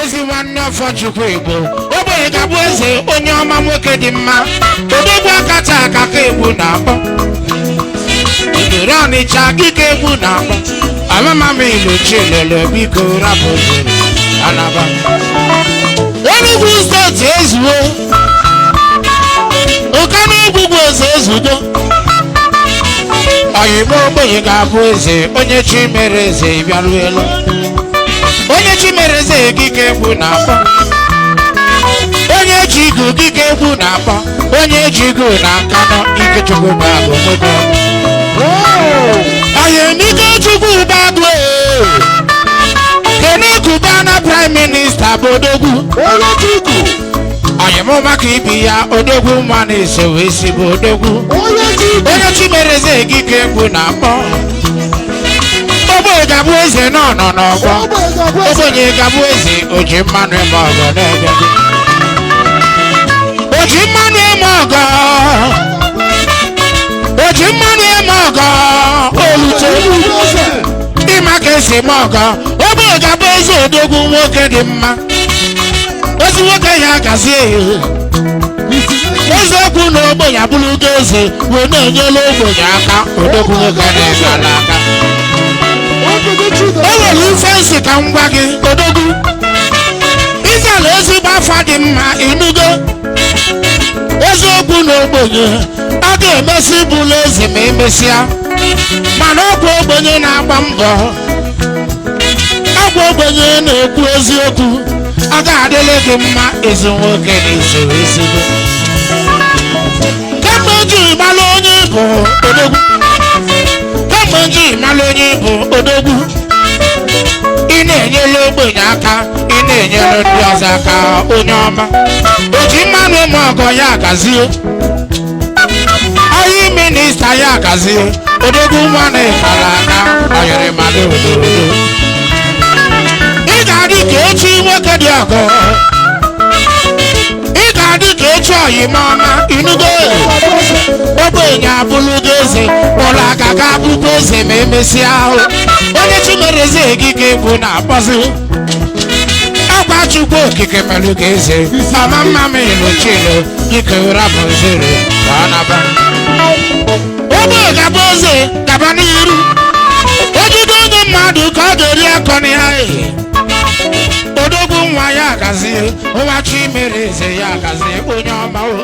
Ezi nwanne Ọfọchukwu Igbo, ogbenye ga-abụ eze, onye ọma, nwoke dị mma, odogwu akacha aka ka egwu na-akpọ Ikere Ọnịcha kike egwu na-akpọ amamama ilu chilele. Biko rapụ zere anaba Enugu Steeti ezuo ụka n'Ugwugwu eze ezugo oyigbo. Ogbenye ga-abụ eze, onye chi mere eze bịaruelu, onye chi mere eze gị ka egwu na-akpọ, onye ji igu gị ka egwu na-akpọ, onye ji igu na nkanọ. Ikechukwu bụ agụ nwoke Oyemikechukwu bụ kene Kubana prime minister bụ odogwu. Onye Chukwu. Oyimụma ka ibi ya, odogwu nwa na-eso wee si bụ odogwu. Onye Chukwu. Onye chi mere eze gị ka egwu na-akpọ. Ogbenye ga-abụ eze nọ nọ n'ọgbọ. Ogbenye ga-abụ eze. Ogbenye ga-abụ eze, oji mmanụ eme ọgọ n'ebe gị, oji mmanụ eme ọgọ, oji mmanụ eme ọgọ olute. Eze. Ịma ka esi eme ọgọ. Ogbenye ga-abụ eze, odogwu nwoke dị mma, ezi nwoke ya gazie ya. Eziokwu na ogbenye abụrụgo eze wee na-enyere ogbenye aka, odogwu nwoke na-eze ala aka. Ogbenye Chukwu. O nwere ife nsị ka m gwa gị, odogwu, ịzala ezigbo afa dị mma, ịnụgo? Eziokwu na ogbenye a ga-emesi bụla eze ma emesịa, mana ọgwụ ogbenye na-agba mbọ, ọgwụ ogbenye na-ekwu eziokwu, ọ ga-adịrị gị mma, ezi nwoke na ezoro ezigbo. Kemgbe ji mara onye bụ odogwu, kemgbe ji mara onye bụ odogwu, ị na-enyere ogbenye aka, ị na-enyere ndị ọzọ aka, onye ọma, oji mmanụ ụmụ ọgọ ya gazie, ọyị minister ya gazie, odogwu nwa na ịkara aka ọyịrị mmadụ ododo. Ị ga-adị ka echi, nwoke dị ọgọ, ị ga-adị ka echi, ọyịmọma, inugo? Ogbenye abụrụgo eze, ụlọ aka ga-abụkwa eze ma emesịa ahụ. Onye chi mere eze gị ka egwu na-akpọzi akwa. Chukwu Okike melụ gị eze ọma mma m ilu chilo dịka ụra bụ zero ka ọ naba. Ogbenye ga-abụ eze, gaba n'iru. Ojide onye mmadụ ka ọ ga-eri akọ na ya. Odogwu nwa ya gazie, nwa chi mere eze ya gazie, onye ọma o.